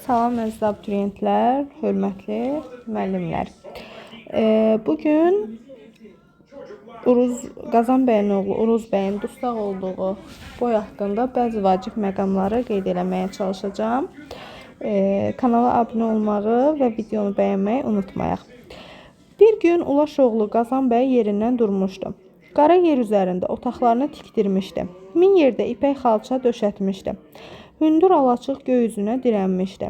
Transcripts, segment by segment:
Salam əziz abituriyentlər, hörmətli müəllimlər. Bu gün Uruz Qazan bəyin oğlu Uruz bəyin dustaq olduğu boy haqqında bəzi vacib məqamları qeyd eləməyə çalışacağam. Kanala abunə olmağı və videonu bəyənməyi unutmayaq. Bir gün Ulaş oğlu Qazan bəy yerindən durmuşdu. Qara yer üzərində otaqlarını tikdirmişdi. 1000 yerdə ipək xalça döşətmişdi. Hündür alaçıq göy üzünə dirənmişdi.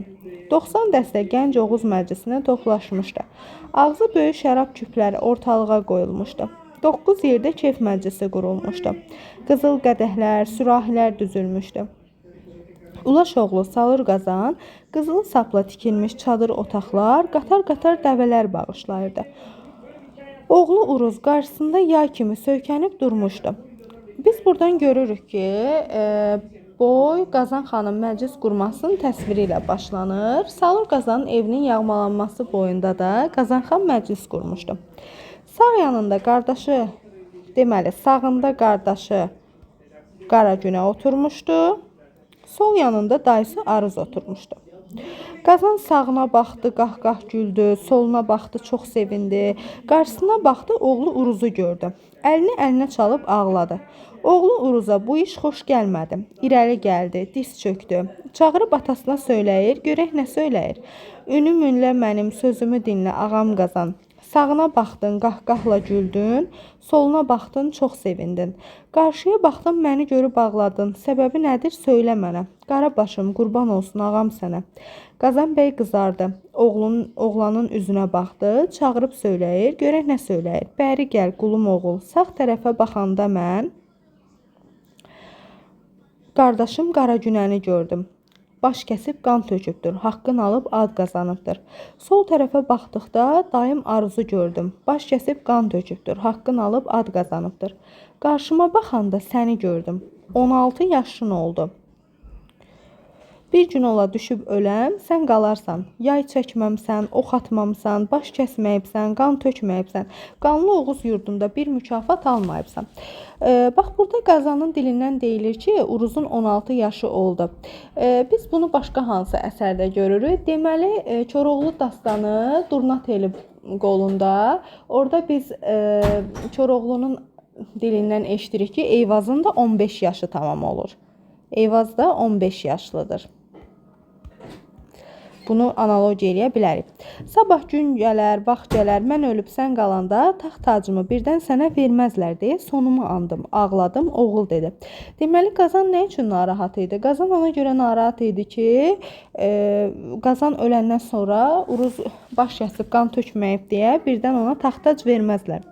90 dəstə gənc Oğuz məclisinə toplaşmışdı. Ağzı böyük şərab küpləri ortalığa qoyulmuşdu. 9 yerdə kef məclisi qurulmuşdu. Qızıl qədəhlər, sürahilər düzülmüşdü. Ulaş oğlu Salur Qazan qızıl sapla tikilmiş çadır otaqlar, qatar-qatar dəvələr bağışlayırdı. Oğlu Uruz qarşısında yay kimi söykənib durmuşdu. Biz buradan görürük ki, boy Qazan xanın məclis qurmasının təsviri ilə başlanır. Salur Qazanın evinin yağmalanması boyunda da Qazan xan məclis qurmuşdu. Sağ yanında qardaşı, deməli sağında qardaşı Qaragünə oturmuşdu. Sol yanında dayısı Aruz oturmuşdu. Qazan sağına baxdı, qah-qah güldü, soluna baxdı, çox sevindi. Qarşısına baxdı, oğlu Uruzu gördü. Əlini əlinə çalıb ağladı. Oğlu Uruza bu iş xoş gəlmədi. İrəli gəldi, diz çökdü. Çağırıb atasına söyləyir, görək nə söyləyir. Ünüm ünlə mənim, sözümü dinlə, ağam Qazan. Sağına baxdın, qah-qahla güldün, soluna baxdın, çox sevindin. Qarşıya baxdın, məni görüb ağladın. Səbəbi nədir, söylə mənə. Qara başım qurban olsun ağam sənə. Qazan bəy qızardı. Oğlanın üzünə baxdı, çağırıb söyləyir, görək nə söyləyir. Bəri gəl, qulum oğul. Sağ tərəfə baxanda mən qardaşım Qaragünəni gördüm. Baş kəsib qan tökübdür, haqqını alıb ad qazanıbdır. Sol tərəfə baxdıqda dayım Aruzu gördüm. Baş kəsib qan tökübdür, haqqını alıb ad qazanıbdır. Qarşıma baxanda səni gördüm. 16 yaşın oldu. Bir gün ola düşüb öləm, sən qalarsan. Yay çəkməmsən, ox atmamısan, baş kəsməyibsən, qan tökməyibsən. Qanlı Oğuz yurdunda bir mükafat almayıbsan. Bax burada Qazanın dilindən deyilir ki, Uruzun 16 yaşı oldu. Biz bunu başqa hansı əsərdə görürük? Deməli, Koroğlu dastanı Durna Teli qolunda. Orada biz Koroğlunun dilindən eşidirik ki, Eyvazın da 15 yaşı tamam olur. Eyvaz da 15 yaşlıdır. Bunu analogiya eləyə bilərik. Sabah gün gələr, vaxt gələr, mən ölüb sən qalanda taxt tacımı birdən sənə verməzlər deyə sonumu andım, ağladım, oğul dedi. Deməli Qazan nə üçün narahat idi? Qazan ona görə narahat idi ki, Qazan öləndən sonra Uruz baş kəsib qan tökməyib deyə birdən ona taxt tac verməzlər.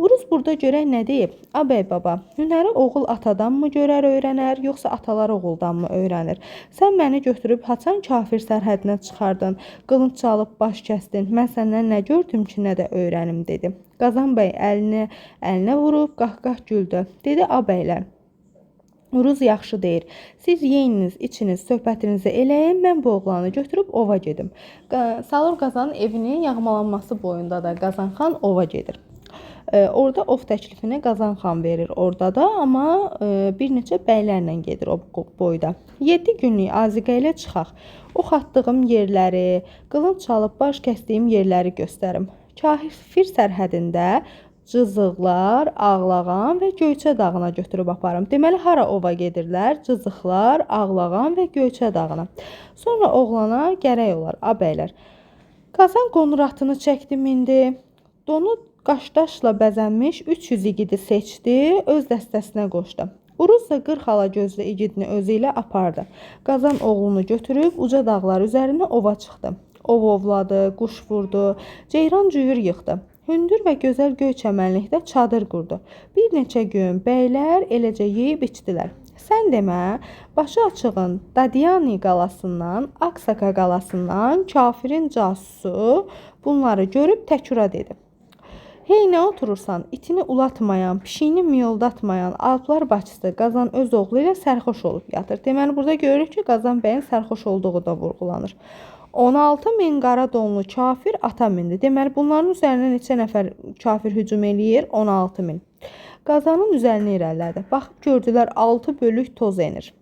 Uruz burada görək nə deyib? A bəy baba, hünəri oğul atadanmı görər, öyrənər, yoxsa atalar oğuldanmı öyrənir? Sən məni götürüb haçan kafir sərhədinə çıxardın, qılınc çalıb baş kəsdin. Mən səndən nə gördüm ki, nə də öyrənim dedi. Qazan bəy əlini əlinə vurub qah-qah güldü. Dedi: A bəylər, Uruz yaxşı deyir. Siz yeyiniz, içiniz, söhbətinizi eləyin, mən bu oğlanı götürüb ova gedim. Salur Qazanın evinin yağmalanması boyunda da Qazan xan ova gedir. Orada ov təklifini Qazan xan verir orada da, amma bir neçə bəylərlə gedir o boyda. 7 günlük aziqə ilə çıxaq. Ox atdığım yerləri, qılınc çalıb baş kəsdiyim yerləri göstərim. Kafir sərhədində Cızıqlar, Ağlağan və Göyçə dağına götürüb aparım. Deməli, hara ova gedirlər? Cızıqlar, Ağlağan və Göyçə dağına. Sonra oğlana gərək olar, a bəylər. Qazan qonur atını çəkdi, mindi. Donu qaşdaşla bəzənmiş 300 igidi seçdi, öz dəstəsinə qoşdu. Uruz da 40 alagözlü igidini özü ilə apardı. Qazan oğlunu götürüb uca dağlar üzərinə ova çıxdı. Ov ovladı, quş vurdu, ceyran cüyür yığdı. Hündür və gözəl göy çəmənlikdə çadır qurdu. Bir neçə gün bəylər eləcə yeyib içdilər. Sən demə, başı açığın Dadiyani qalasından, Aksaka qalasından kafirin casusu bunları görüb təkura dedi. Hey, nə oturursan, itini ulatmayan, pişiyini miyoldatmayan alplar bacısı Qazan öz oğlu ilə sərxoş olub yatır. Deməli, burada görürük ki, Qazan bəyin sərxoş olduğu da vurğulanır. 16 min qara donlu kafir ata mindi. Deməli, bunların üzərinə neçə nəfər kafir hücum eləyir? 16 min. Qazanın üzərinə irəlilədi. Baxıb gördülər 6 bölük toz enir.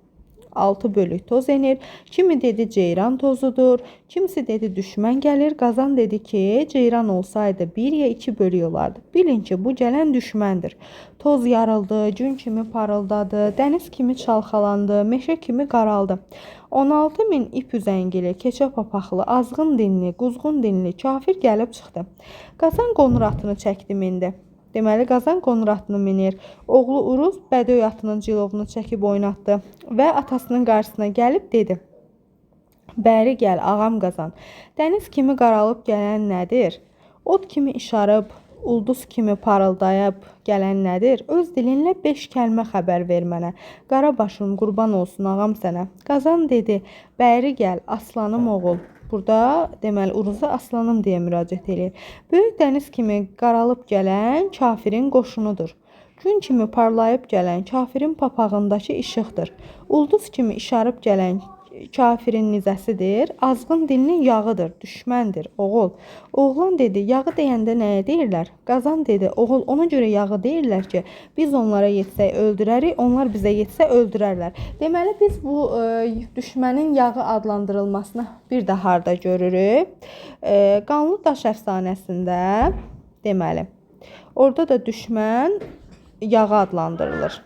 6 bölük toz enir. Kimi dedi ceyran tozudur, kimisi dedi düşmən gəlir. Qazan dedi ki, ceyran olsaydı 1 ya 2 bölük olardı. Bilin ki, bu gələn düşməndir. Toz yarıldı, gün kimi parıldadı, dəniz kimi çalxalandı, meşə kimi qaraldı. 16 min ip üzəngili, keçə papaqlı, azğın dinli, quzğun dinli kafir gəlib çıxdı. Qazan qonur atını çəkdi, mindi. Deməli, Qazan qonur atını minir. Oğlu Uruz bədöy atının cilovunu çəkib oynatdı və atasının qarşısına gəlib dedi: Bəri gəl, ağam Qazan. Dəniz kimi qaralıb gələn nədir? Od kimi işarıb, ulduz kimi parıldayıb gələn nədir? Öz dilinlə 5 kəlmə xəbər ver mənə. Qara başım qurban olsun ağam sənə. Qazan dedi: Bəri gəl, aslanım oğul. Burada deməli Uruza aslanım deyə müraciət eləyir. Böyük dəniz kimi qaralıb gələn kafirin qoşunudur. Gün kimi parlayıb gələn kafirin papağındakı işıqdır. Ulduz kimi işarıb gələn kafirin nizəsidir. Azğın dilinin yağıdır, düşməndir, oğul. Oğlan dedi, yağı deyəndə nəyə deyirlər? Qazan dedi, oğul, ona görə yağı deyirlər ki, biz onlara yetsək öldürərik, onlar bizə yetsə öldürərlər. Deməli, biz bu düşmənin yağı adlandırılmasını bir də harda görürük? Qanlı Daş əfsanəsində, deməli, orada da düşmən yağı adlandırılır.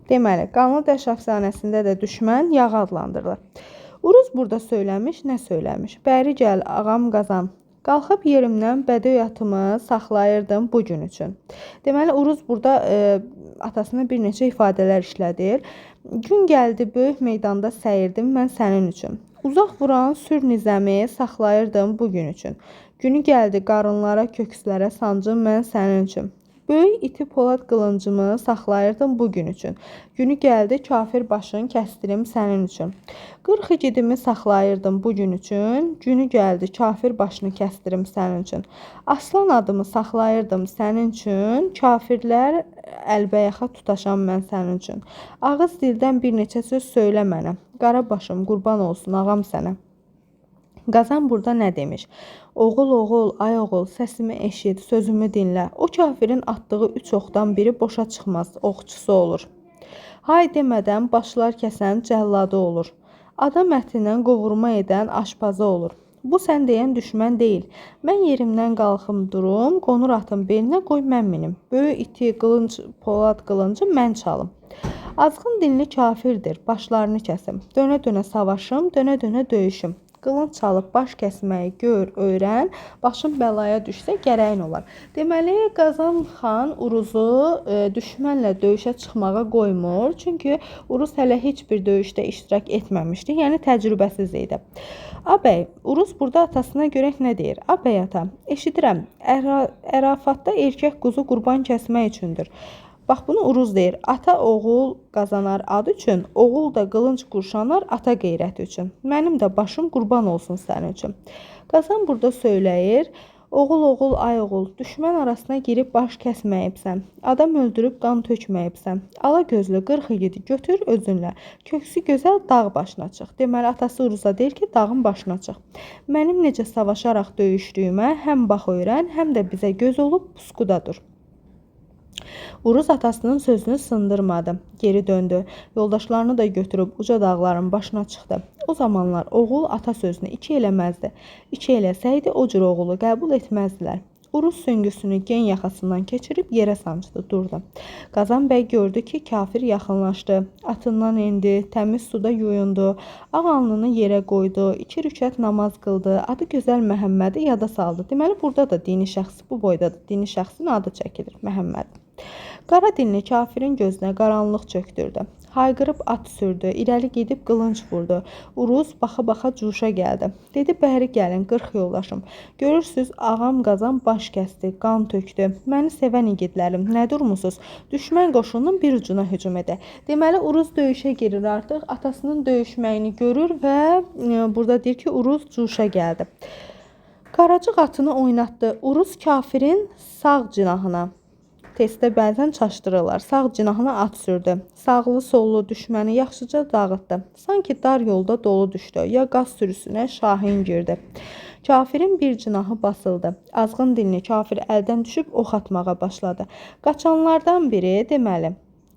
Deməli, Qanlı Daş əfsanəsində də düşmən yağı adlandırılır. Uruz burada söyləmiş, nə söyləmiş? Bəri gəl, ağam Qazan. Qalxıb yerimdən bədöy atımı saxlayırdım bu gün üçün. Deməli, Uruz burada atasına bir neçə ifadələr işlədir. Gün gəldi, böyük meydanda səyirdim mən sənin üçün. Uzaq vuran sür nizəmi saxlayırdım bu gün üçün. Günü gəldi, qarınlara, kökslərə sancım mən sənin üçün. Böyük iti polad qılıncımı saxlayırdım bu gün üçün. Günü gəldi, kafir başını kəstirim sənin üçün. 40 igidimi saxlayırdım bu gün üçün. Günü gəldi, kafir başını kəstirim sənin üçün. Aslan adımı saxlayırdım sənin üçün. Kafirlər əlbəyaxa tutaşam mən sənin üçün. Ağız dildən bir neçə söz söylə mənə. Qara başım qurban olsun ağam sənə. Qazan burada nə demiş? Oğul, oğul, ay oğul, səsimi eşit, sözümü dinlə. O kafirin atdığı 3 oxdan biri boşa çıxmaz, oxçusu olur. Hay demədən başlar kəsən cəlladı olur. Adam ətindən qovurma edən aşpazı olur. Bu sən deyən düşmən deyil. Mən yerimdən qalxım durum, qonur atın belinə qoy mən minim. Böyük iti, qılınc, polad qılıncı mən çalım. Azğın dinli kafirdir, başlarını kəsim. Dönə-dönə savaşım, dönə-dönə döyüşüm. Qılınc çalıb baş kəsməyi gör, öyrən, başın bəlaya düşsə gərəyin olar. Deməli, Qazan xan Uruzu düşmənlə döyüşə çıxmağa qoymur. Çünki Uruz hələ heç bir döyüşdə iştirak etməmişdi, yəni təcrübəsiz idi. Abəy, Uruz burada atasına görək nə deyir? Abəy ata, eşidirəm, Ərafatda erkək quzu qurban kəsmək üçündür. Bax, bunu Uruz deyir. Ata oğul qazanar ad üçün, oğul da qılınc qurşanar ata qeyrəti üçün. Mənim də başım qurban olsun sənin üçün. Qazan burada söyləyir. Oğul, oğul, ay oğul, düşmən arasına girib baş kəsməyibsən. Adam öldürüb qan tökməyibsən. Ala gözlü 40 igidi götür özünlə. Köksü gözəl dağ başına çıx. Deməli, atası Uruza deyir ki, dağın başına çıx. Mənim necə savaşaraq döyüşdüyümə həm bax öyrən, həm də bizə göz olub pusquda dur. Uruz atasının sözünü sındırmadı. Geri döndü. Yoldaşlarını da götürüb uca dağların başına çıxdı. O zamanlar oğul ata sözünü iki eləməzdi. İki eləsəydi o cür oğulu qəbul etməzdilər. Uruz süngüsünü gen yaxasından keçirib yerə sancdı, durdu. Qazan bəy gördü ki, kafir yaxınlaşdı. Atından indi, təmiz suda yuyundu. Ağ alnını yerə qoydu, 2 rükət namaz qıldı. Adı gözəl Məhəmmədi yada saldı. Deməli, burada da dini şəxs, bu boyda da dini şəxsin adı çəkilir, Məhəmməd. Qara dinli kafirin gözünə qaranlıq çökdürdü. Hayqırıb at sürdü, irəli gedib qılınc vurdu. Uruz baxa-baxa cuşa gəldi. Dedi, bəri gəlin 40 yoldaşım. Görürsüz, ağam Qazan baş kəsdi, qan tökdü. Məni sevən igidlərim, nə durmusunuz? Düşmən qoşununun bir ucuna hücum edək. Deməli, Uruz döyüşə girir artıq. Atasının döyüşməyini görür və burada deyir ki, Uruz cuşa gəldi. Qaracıq atını oynatdı. Uruz kafirin sağ cinahına. Testdə bəzən çaşdırırlar. Sağ cinahına at sürdü. Sağlı sollu düşməni yaxşıca dağıtdı. Sanki dar yolda dolu düşdü. Ya qaz sürüsünə şahin girdi. Kafirin bir cinahı basıldı. Azğın dinli kafir əldən düşüb ox atmağa başladı. Qaçanlardan biri, deməli,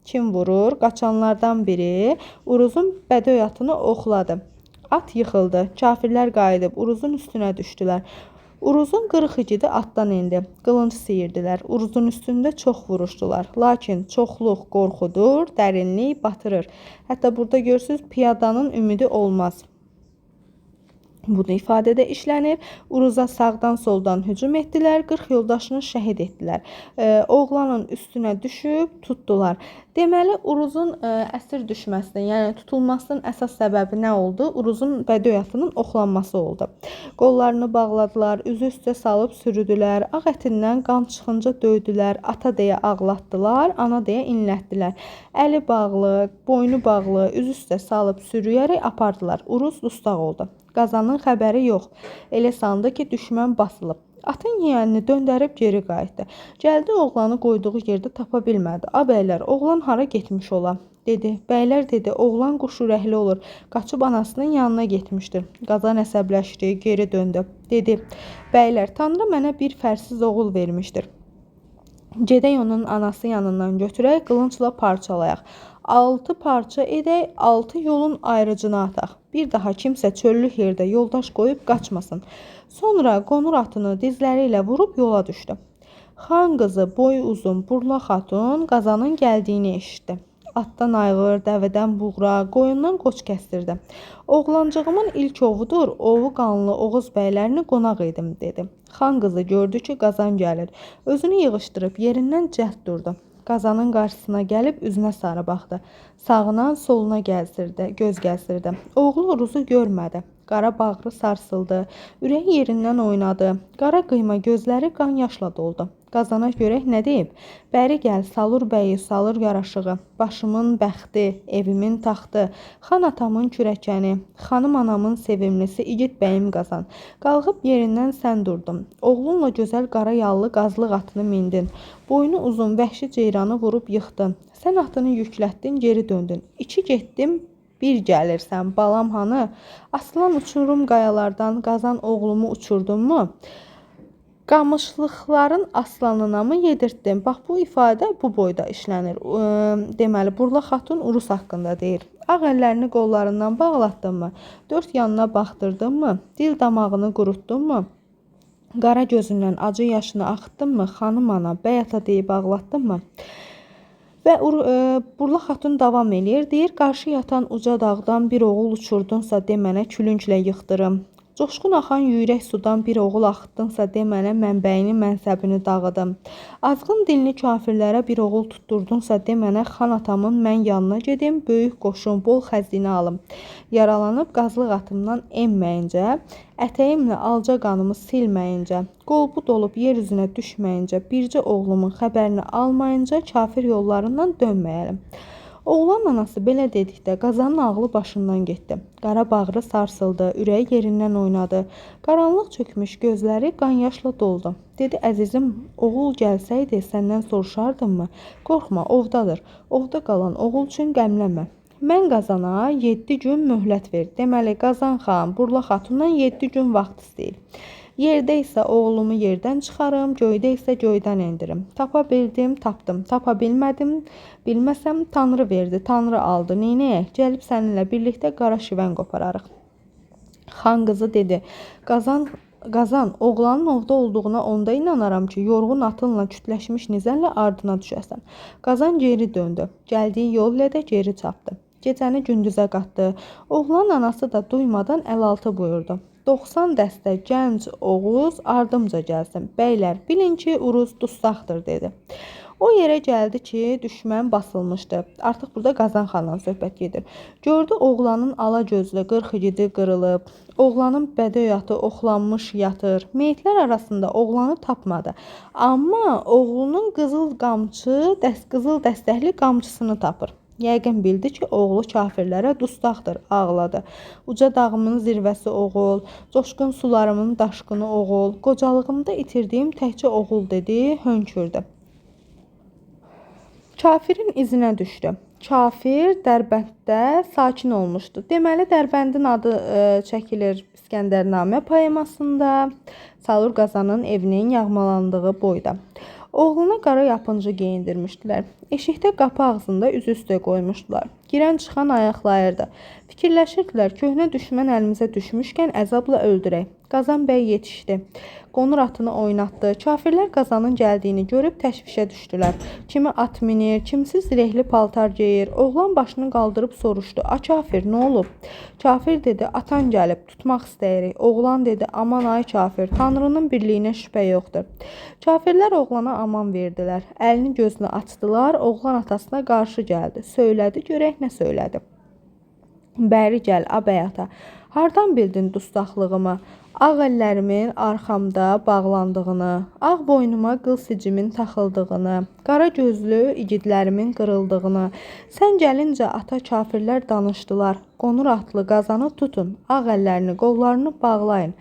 Kim vurur? Qaçanlardan biri Uruzun bədöy atını oxladı. At yıxıldı. Kafirlər qayıdıb Uruzun üstünə düşdülər. Uruzun 40 igidi atdan endi. Qılınc siyirdilər. Uruzun üstündə çox vuruşdular. Lakin çoxluq qorxudur, dərinlik batırır. Hətta burada görürsüz, piyadanın ümidi olmaz. Bunu ifadədə işlənir. Uruza sağdan soldan hücum etdilər. 40 yoldaşını şəhid etdilər. Oğlanın üstünə düşüb tutdular. Deməli, Uruzun əsir düşməsinin, yəni tutulmasının əsas səbəbi nə oldu? Uruzun bədöy atının oxlanması oldu. Qollarını bağladılar, üzü üstə salıb sürüdülər, ağ ətindən qan çıxınca döydülər, ata deyə ağlatdılar, ana deyə inlətdilər. Əli bağlı, boynu bağlı, üzü üstə salıb sürüyərək apardılar. Uruz dustaq oldu. Qazanın xəbəri yox. Elə sandı ki, düşmən basılıb. Atın yiyənini döndərib geri qayıtdı. Gəldi oğlanı qoyduğu yerdə tapa bilmədi. A bəylər, oğlan hara getmiş ola? Dedi. Bəylər dedi, oğlan quş ürəkli olur. Qaçıb anasının yanına getmişdir. Qazan əsəbləşdi, geri döndü. Dedi, bəylər, Tanrı mənə bir fərsiz oğul vermişdir. Gedək onun anası yanından götürək, qılıncla parçalayaq. 6 parça edək, 6 yolun ayrıcına ataq. Bir daha kimsə çöllük yerdə yoldaş qoyub qaçmasın. Sonra qonur atını dizləri ilə vurub yola düşdü. Xan qızı boyu uzun Burla Xatun Qazanın gəldiyini eşitdi. Atdan ayğır, dəvədən buğra, qoyundan qoç kəsdirdi. Oğlancığımın ilk ovudur, ovu qanlı Oğuz bəylərini qonaq edim, dedi. Xan qızı gördü ki, Qazan gəlir. Özünü yığışdırıb yerindən cəld durdu. Qazanın qarşısına gəlib üzünə sarı baxdı. Sağına, soluna gəzdirdi, göz gəzdirdi. Oğlu Uruzu görmədi. Qara bağrı sarsıldı, ürəyi yerindən oynadı. Qara qıyma gözləri qan yaşla doldu. Qazana görək nə deyib? Bəri gəl, Salur bəyi, Salur yaraşığı, başımın bəxti, evimin taxtı, xan atamın kürəkəni, xanım anamın sevimlisi, igid bəyim Qazan. Qalxıb yerindən sən durdun. Oğlunla gözəl qara yallı qazlıq atını mindin. Boynu uzun vəhşi ceyranı vurub yıxdın. Sən atını yüklətdin, geri döndün. 2 getdim, bir gəlirsən, balam hanı? Aslan uçurum qayalardan, Qazan oğlumu uçurdunmu? Qamışlıqların aslanına mı yedirtdin? Bax, bu ifadə bu boyda işlənir. Deməli, Burla Xatun Uruz haqqında deyir. Ağ əllərini qollarından bağlatdın mı? 4 yanına baxdırdın mı? Dil damağını qurutdun mu? Qara gözündən acı yaşını axıtdın mı? Xanım ana, bəy ata deyib ağlatdın mı? Və Burla Xatun davam eləyir. Deyir, qarşı yatan uca dağdan bir oğul uçurdunsa de mənə külünglə yıxdırım. Coşqun axan yüyrək sudan bir oğul axıtdınsa de mənə mənbəyini, mənsəbini dağıdım. Azğın dinli kafirlərə bir oğul tutdurdunsa de mənə xan atamın mən yanına gedim, böyük qoşun, bol xəzinə alım. Yaralanıb qazlıq atımdan enməyincə, ətəyimlə alca qanımı silməyincə, qolbu dolub yer üzünə düşməyincə, bircə oğlumun xəbərini almayınca kafir yollarından dönməyəlim. Oğlan anası belə dedikdə Qazanın ağlı başından getdi. Qara bağrı sarsıldı, ürəyi yerindən oynadı. Qaranlıq çökmüş gözləri qan yaşla doldu. Dedi, əzizim, oğul gəlsəydi səndən soruşardım mı? Qorxma, ovdadır. Ovda qalan oğul üçün qəmlənmə. Mən Qazana 7 gün möhlət ver. Deməli, Qazan xan Burla Xatundan 7 gün vaxt istəyir. Yerdə isə oğlumu yerdən çıxarım, göydə isə göydən endirim. Tapa bildim, tapdım. Tapa bilmədim, bilməsəm Tanrı verdi, Tanrı aldı. Neynəyək? Gəlib səninlə birlikdə qara şivən qopararıq. Xan qızı dedi, Qazan, oğlanın ovda olduğuna onda inanaram ki, yorğun atınla kütləşmiş nizənlə ardına düşəsən. Qazan geri döndü. Gəldiyi yol ilə də geri çapdı. Gecəni gündüzə qatdı. Oğlanın anası da duymadan əlaltı buyurdu. 90 dəstə gənc Oğuz ardımca gəlsin. Bəylər, bilin ki, Uruz dustaqdır, dedi. O yerə gəldi ki, düşmən basılmışdı. Artıq burada Qazan xandan söhbət gedir. Gördü oğlanın ala gözlü 40 igidi qırılıb. Oğlanın bədöy atı oxlanmış yatır. Meyitlər arasında oğlanı tapmadı. Amma oğlunun qızıl dəstəkli qamçısını tapır. Yəqin bildi ki, oğlu kafirlərə dustaqdır, ağladı. Uca dağımın zirvəsi oğul, coşqun sularımın daşqını oğul, qocalığımda itirdiyim təkcə oğul dedi, hönkürdü. Kafirin izinə düşdü. Kafir Dərbənddə sakin olmuşdu. Deməli, Dərbəndin adı çəkilir İskəndərnamə poemasında, Salur Qazanın evinin yağmalandığı boyda. Oğlana qara yapıncı geyindirmişdilər. Eşikdə qapı ağzında üzü üstə qoymuşdular. Girən çıxan ayaqlayırdı. Fikirləşirdilər, köhnə düşmən əlimizə düşmüşkən əzabla öldürək. Qazan bəy yetişdi. Qonur atını oynatdı. Kafirlər Qazanın gəldiyini görüb təşvişə düşdülər. Kimi at minir, kimisi zirehli paltar geyir. Oğlan başını qaldırıb soruşdu. A kafir, nə olub? Kafir dedi, atan gəlib, tutmaq istəyirik. Oğlan dedi, aman ay kafir, Tanrının birliyinə şübhə yoxdur. Kafirlər oğlana aman verdilər. Əlini gözünü açdılar. Oğlan atasına qarşı gəldi. Söylədi, görək nə söylədi. Bəri gəl, a bəy ata. Hardan bildin dustaqlığımı? Ağ əllərimin arxamda bağlandığını, ağ boynuma qıl sicimin taxıldığını, qara gözlü igidlərimin qırıldığını. Sən gəlincə ata kafirlər danışdılar. Qonur atlı Qazanı tutun, ağ əllərini, qollarını bağlayın.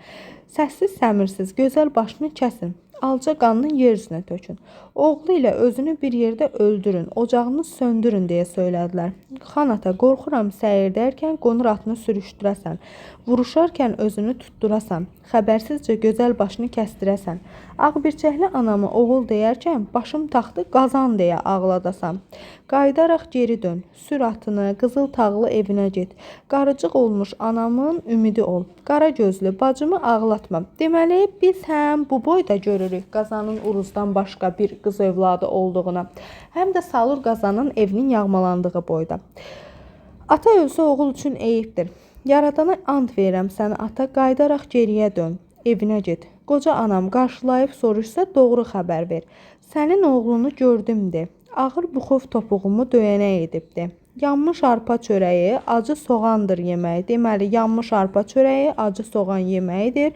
Səssiz səmirsiz gözəl başını kəsin. Alca qanını yer üzünə tökün. Oğlu ilə özünü bir yerdə öldürün, ocağını söndürün deyə söylədilər. Xan ata, qorxuram səyirdərkən qonur atını sürüşdürəsən, vuruşarkən özünü tutdurasan, xəbərsizcə gözəl başını kəsdirəsən. Ağbirçəkli anamı oğul deyərkən başım taxtı Qazan deyə ağladasan. Qayıdaraq geri dön, sür atını, qızıl tağlı evinə get. Qarıcıq olmuş anamın ümidi ol. Qara gözlü bacımı ağlatma. Deməli, biz həm bu boyda görürük Qazanın Uruzdan başqa bir qız övladı olduğunu, həm də Salur Qazanın evinin yağmalandığı boyda. Ata ölsə oğul üçün eyibdir. Yaradana and verirəm sənə ata, qayıdaraq geriyə dön, evinə get. Qoca anam qarşılayıb soruşsa doğru xəbər ver. Sənin oğlunu gördüm de. Ağır buxov topuğumu döyənə edibdi. Yanmış arpa çörəyi acı soğandır yeməyi. Deməli, yanmış arpa çörəyi acı soğan yeməyidir.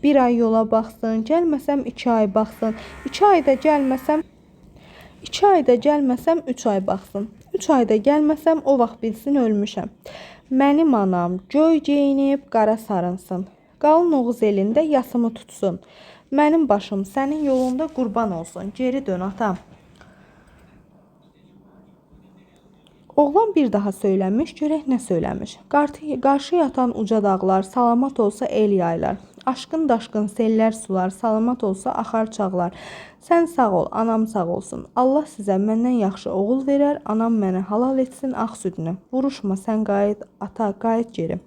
Bir ay yola baxsın, gəlməsəm 2 ay baxsın. 2 ayda gəlməsəm 2 ayda gəlməsəm 3 ay baxsın. 3 ayda gəlməsəm o vaxt bilsin ölmüşəm. Mənim anam göy geyinib qara sarınsın. Qalın Oğuz elində yasımı tutsun. Mənim başım sənin yolunda qurban olsun. Geri dön atam. Oğlan bir daha söyləmiş, görək nə söyləmiş. Qarşı yatan uca dağlar, salamat olsa el yaylar. Aşqın daşqın sellər sular, salamat olsa axar çağlar. Sən sağ ol, anam sağ olsun. Allah sizə məndən yaxşı oğul verər, anam mənə halal etsin ağ südünü. Vuruşma, sən qayıt, ata, qayıt geri.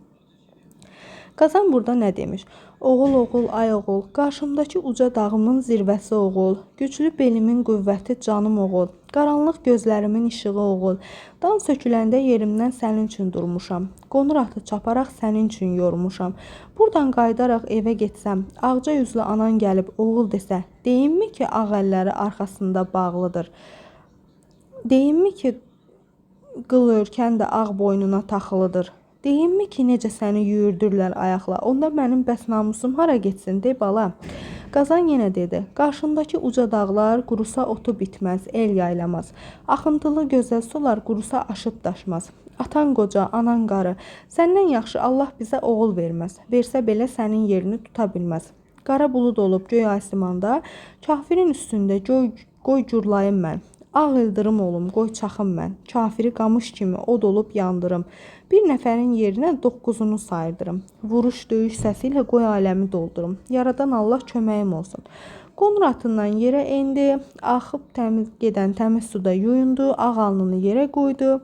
Qazan burada nə demiş? Oğul, oğul, ay oğul, qarşımdakı uca dağımın zirvəsi oğul, güclü belimin qüvvəti canım oğul, qaranlıq gözlərimin işığı oğul. Dan söküləndə yerimdən sənin üçün durmuşam, qonur atı çaparaq sənin üçün yormuşam. Buradan qayıdaraq evə getsəm, ağca yüzlü anan gəlib oğul desə, deyimmi ki, ağ əlləri arxasında bağlıdır? Deyimmi ki, qıl örkən də ağ boynuna taxılıdır? Deyimmi ki, necə səni yüyürdürlər ayaqla? Onda mənim bəs namusum hara getsin, de bala. Qazan yenə dedi, qarşındakı uca dağlar qurusa otu bitməz, el yaylamaz. Axıntılı gözəl sular qurusa aşıb daşmaz. Atan qoca, anan qarı, səndən yaxşı Allah bizə oğul verməz. Versə belə sənin yerini tuta bilməz. Qara bulud olub göy asimanda, kafirin üstündə qoy gurlayım mən. Ağ ildırım olum, qoy çaxım mən. Kafiri qamış kimi od olub yandırım. Bir nəfərin yerinə 9-unu saydırım. Vuruş, döyüş səsi ilə qoy aləmi doldurum. Yaradan Allah köməyim olsun. Qonur atından yerə endi, axıb təmiz gedən təmiz suda yuyundu, ağ alnını yerə qoydu.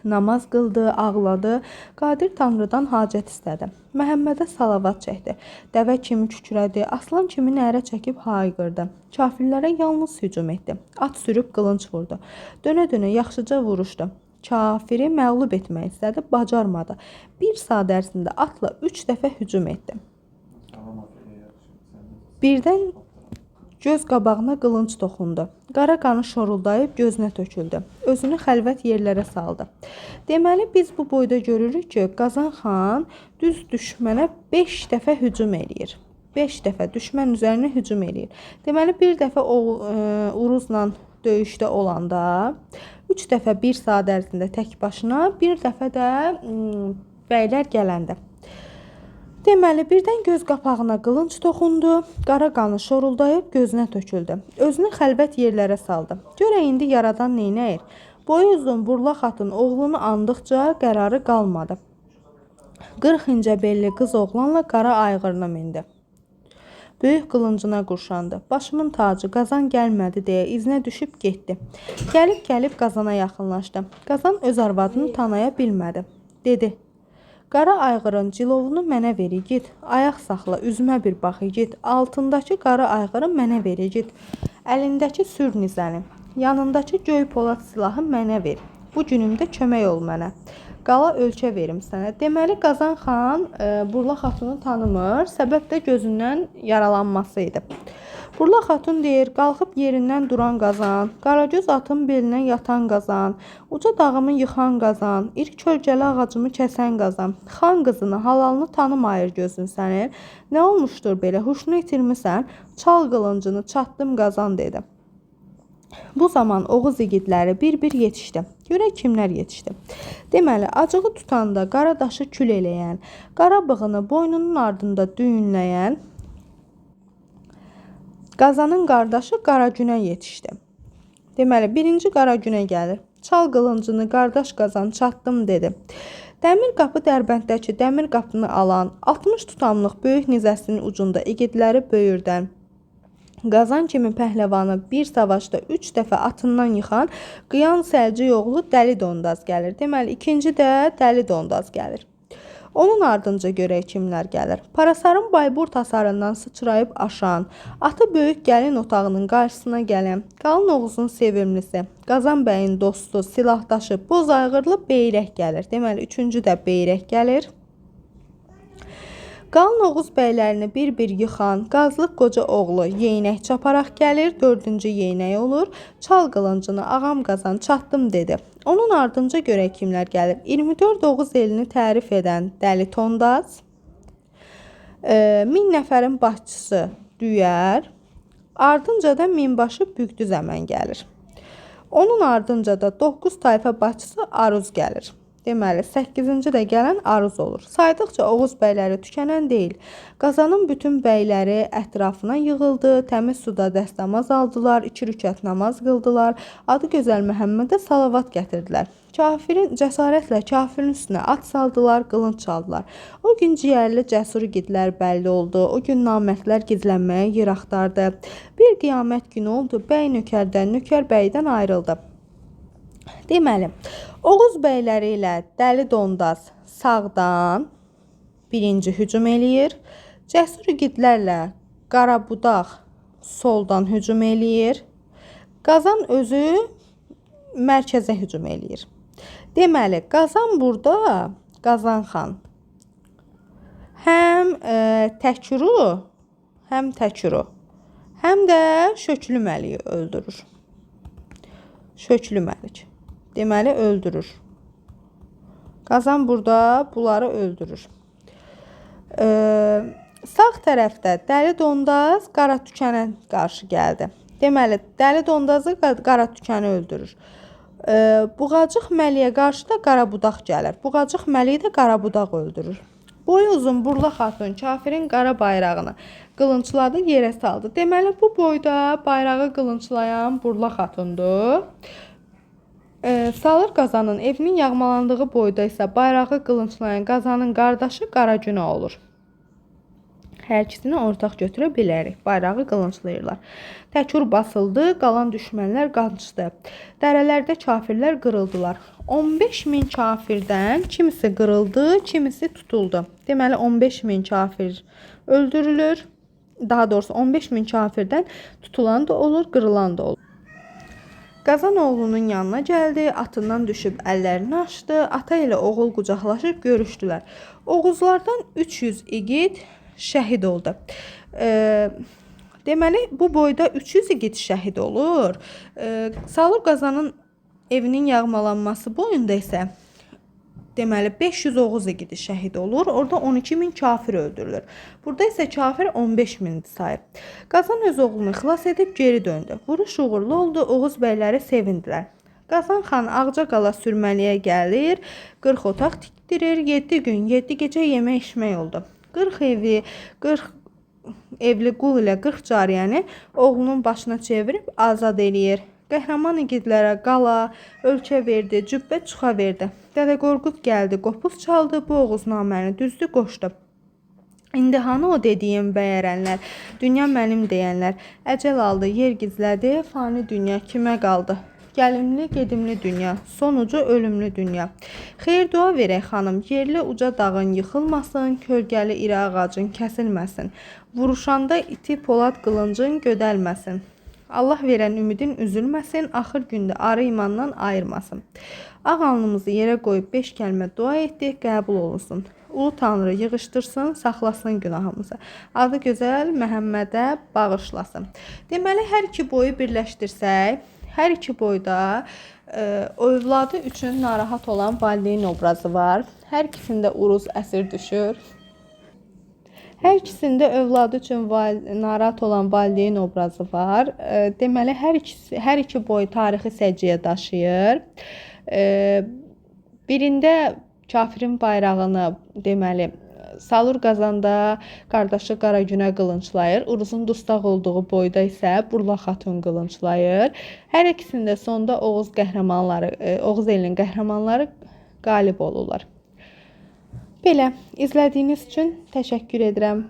Namaz qıldı, ağladı, Qadir Tanrıdan hacət istədi. Məhəmmədə salavat çəkdi. Dəvə kimi kükrədi, aslan kimi nərə çəkib hayqırdı. Kafirlərə yalnız hücum etdi. At sürüb qılınc vurdu. Dönə-dönə yaxşıca vuruşdu. Kafiri məğlub etmək istədi, bacarmadı. Bir saat ərzində atla 3 dəfə hücum etdi. Birdən göz qabağına qılınc toxundu. Qara qanı şoruldayıb gözünə töküldü. Özünü xəlvət yerlərə saldı. Deməli, biz bu boyda görürük ki, Qazan xan düz düşmənə 5 dəfə hücum eləyir. 5 dəfə düşmən üzərinə hücum eləyir. Deməli, bir dəfə o Uruzla döyüşdə olanda, 3 dəfə 1 saat ərzində tək başına, bir dəfə də bəylər gələndə. Deməli, birdən göz qapağına qılınc toxundu, qara qanı şoruldayıb gözünə töküldü. Özünü xəlvət yerlərə saldı. Görək indi yaradan neynəyir? Boyu uzun Burla xatın oğlunu andıqca qərarı qalmadı. 40 incə belli qız oğlanla qara ayğırına mindi. Böyük qılıncına qurşandı. Başımın tacı, Qazan gəlmədi deyə izinə düşüb getdi. Gəlib-gəlib Qazana yaxınlaşdı. Qazan öz arvadını tanıya bilmədi. Dedi: "Qara ayğırın cilovunu mənə ver igid. Ayaq saxla, üzümə bir bax igid. Altındakı qara ayğırı mənə ver igid. Əlindəki sür nizəni, yanındakı göy polad silahı mənə ver. Bu günümdə kömək ol mənə. Qala ölkə verim sənə." Deməli Qazan xan Burla Xatunu tanımır. Səbəb də gözündən yaralanması idi. Burla Xatun deyir: "Qalxıb yerindən duran Qazan, qaragöz atın belinə yatan Qazan, uca dağımı yıxan Qazan, iri kölgəli ağacımı kəsən Qazan, xan qızını, halalını tanımayır gözün sənin. Nə olmuşdur belə, huşunu itirmisən? Çal qılıncını, çatdım Qazan" dedi. Bu zaman Oğuz igidləri bir-bir yetişdi. Görək kimlər yetişdi. Deməli, acığı tutanda qara daşı kül eləyən, qara bığını boynunun ardında düyünləyən Qazanın qardaşı Qaragünə yetişdi. Deməli, birinci Qaragünə gəlir. Çal qılıncını, qardaş Qazan, çatdım dedi. Dəmir qapı Dərbəndəki dəmir qapını alan, 60 tutamlıq böyük nizəsinin ucunda igidləri böyürdən, Qazan kimi pəhləvanı bir savaşda 3 dəfə atından yıxan Qıyan Səlcik oğlu Dəli Dondaz gəlir. Deməli, ikinci də Dəli Dondaz gəlir. Onun ardınca görək kimlər gəlir. Parasarın Bayburt hasarından sıçrayıb aşan, atı böyük gəlin otağının qarşısına gələn, Qalın Oğuzun sevimlisi, Qazan bəyin dostu, silahdaşı Boz ayğırlı Beyrək gəlir. Deməli, üçüncü də Beyrək gəlir. Qalın Oğuz bəylərini bir-bir yıxan Qazlıq qoca oğlu Yeynək çaparaq gəlir, dördüncü Yeynək olur. Çal qılıncını, ağam Qazan, çatdım dedi. Onun ardınca görək kimlər gəlir. 24 Oğuz elini tərif edən Dəli Tondaz, 1000 nəfərin başçısı Düyər, ardınca da minbaşı Büqdü Zəmən gəlir. Onun ardınca da 9 tayfa başçısı Aruz gəlir. Deməli, 8-ci də gələn Aruz olur. Saydıqca Oğuz bəyləri tükənən deyil. Qazanın bütün bəyləri ətrafına yığıldı, təmiz suda dəstəmaz aldılar, 2 rükət namaz qıldılar, adı gözəl Məhəmmədə salavat gətirdilər. Kafirin cəsarətlə kafirin üstünə at saldılar, qılınc çaldılar. O gün ciyərli cəsur igidlər bəlli oldu. O gün namərdlər gizlənməyə yer axtardı. Bir qiyamət günü oldu, bəy nökərdən, nökər bəydən ayrıldı. Deməli, Oğuz bəyləri ilə Dəli Dondaz sağdan birinci hücum eləyir. Cəsur igidlərlə Qarabudaq soldan hücum eləyir. Qazan özü mərkəzə hücum eləyir. Deməli, Qazan burada, Qazan xan həm Təkuru, həm Təkuru, həm də Şöklü Məliyi öldürür. Şöklü Məlik. Deməli, öldürür. Qazan burada bunları öldürür. Sağ tərəfdə Dəli Dondaz Qara Tükənə qarşı gəldi. Deməli, Dəli Dondazı Qara Tükəni öldürür. Buğacıq Məliyə qarşı da Qarabudaq gəlir. Buğacıq Məliyi də Qarabudaq öldürür. Boyu uzun Burla Xatun kafirin qara bayrağını qılıncladı, yerə saldı. Deməli, bu boyda bayrağı qılınclayan Burla Xatundur. Salır Qazanın evinin yağmalandığı boyda isə bayrağı qılınclayan Qazanın qardaşı Qaragünə olur. Hər ikisini ortaq götürə bilərik. Bayrağı qılınclayırlar. Təkur basıldı, qalan düşmənlər qaçdı. Dərələrdə kafirlər qırıldılar. 15.000 kafirdən kimisi qırıldı, kimisi tutuldu. Deməli, 15.000 kafir öldürülür. Daha doğrusu 15.000 kafirdən tutulan da olur, qırılan da olur. Qazan oğlunun yanına gəldi, atından düşüb əllərini açdı. Ata ilə oğul qucaqlaşıb görüşdülər. Oğuzlardan 300 igid şəhid oldu. Deməli, bu boyda 300 igid şəhid olur. Salur Qazanın evinin yağmalanması boyunda isə deməli 500 Oğuz igidi şəhid olur. Orada 12.000 kafir öldürülür. Burada isə kafir 15.000 sayır. Qazan öz oğlunu xilas edib geri döndü. Vuruş uğurlu oldu. Oğuz bəyləri sevindilər. Qazan xan Ağcaqala sürməliyə gəlir, 40 otaq tikdirir, 7 gün, 7 gecə yemək içmək oldu. 40 evi, 40 evli qul ilə 40 cariyəni oğlunun başına çevirib azad eləyir. Qəhrəman igidlərə qala, ölkə verdi, cübbə çuxa verdi. Dədə Qorqud gəldi, qopuz çaldı, bu Oğuznaməni düzdü, qoşdu. İndi hanı o dediyim bəyərənlər, dünya mənim deyənlər, əcəl aldı, yer gizlədi, fani dünya kimə qaldı? Gəlimli, gedimli dünya, sonucu ölümlü dünya. Xeyir dua verək xanım, yerli uca dağın yıxılmasın, kölgəli iri ağacın kəsilməsin. Vuruşanda iti polad qılıncın gödəlməsin. Allah verən ümidin üzülməsin, axır gündə arı imandan ayırmasın. Ağ alnımızı yerə qoyub 5 kəlmə dua etdik, qəbul olunsun. Ulu Tanrı yığışdırsın, saxlasın günahımızı. Adı gözəl Məhəmmədə bağışlasın. Deməli, hər iki boyu birləşdirsək, hər iki boyda övladı üçün narahat olan valideyn obrazı var. Hər ikisində Uruz əsir düşür. Hər ikisində övladı üçün narahat olan valideyn obrazı var. Deməli, hər iki boy tarixi səciyyə daşıyır. Birində kafirin bayrağını, deməli, Salur Qazanda qardaşı Qara Günə qılınclayır. Uruzun dustaq olduğu boyda isə Burla Xatun qılınclayır. Hər ikisində sonda Oğuz qəhrəmanları, Oğuz elinin qəhrəmanları qalib olurlar. Belə, izlədiyiniz üçün təşəkkür edirəm.